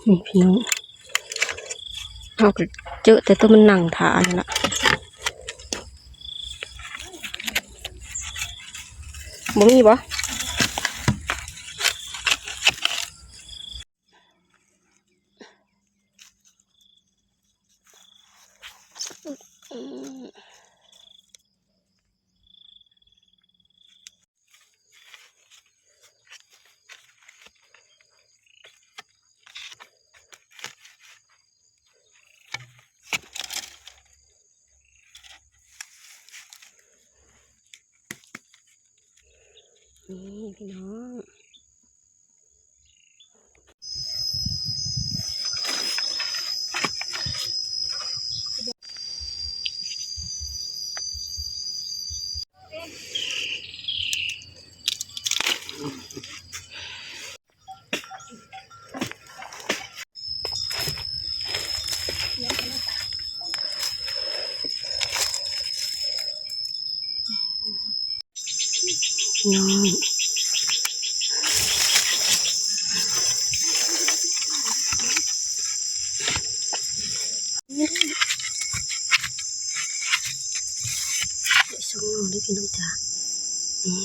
ນີ້ພີ່ນ້ອງ ເຮົາກໍເຈີແຕ່ໂຕມັນນັ່ງຖ້ານັ້ນລະ ບໍ່ມີບໍ່? ນີ້ພີ່ນ້ອງ ພີ່ນ້ອງ ໄດ້ສອງໜໍ່ເດີພີ່ນ້ອງຈ້າ ນີ້.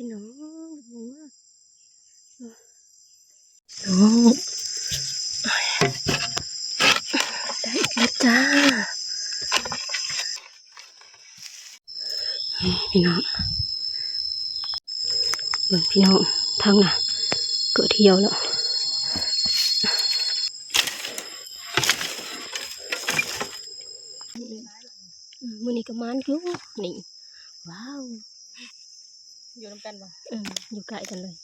ພີ່ນ້ອງ ໂອ້ ໄດ້ອີກແລ້ວຈ້າ ນີ້ພີ່ນ້ອງ ເບິ່ງພີ່ນ້ອງ ທາງໜ້າກໍທ່ຽວແລ້ວ ມື້ນີ້ກໍໝານຢູ່ ນີ້ ວ້າວ. ຢູ່ນຳກັນບໍ່? ເອີ ຢູ່ໃກ້ກັນເລີຍ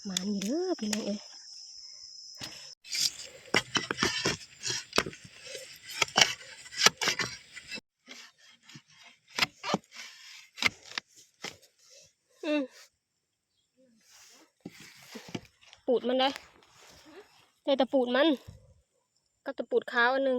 ໝານຢູ່ເດີພີ່ນ້ອງເອີຍ ອືມ ປູດມັນໄດ້ ໄດ້ແຕ່ປູດມັນ ກັບແຕ່ປູດຂາວອັນໜຶ່ງ.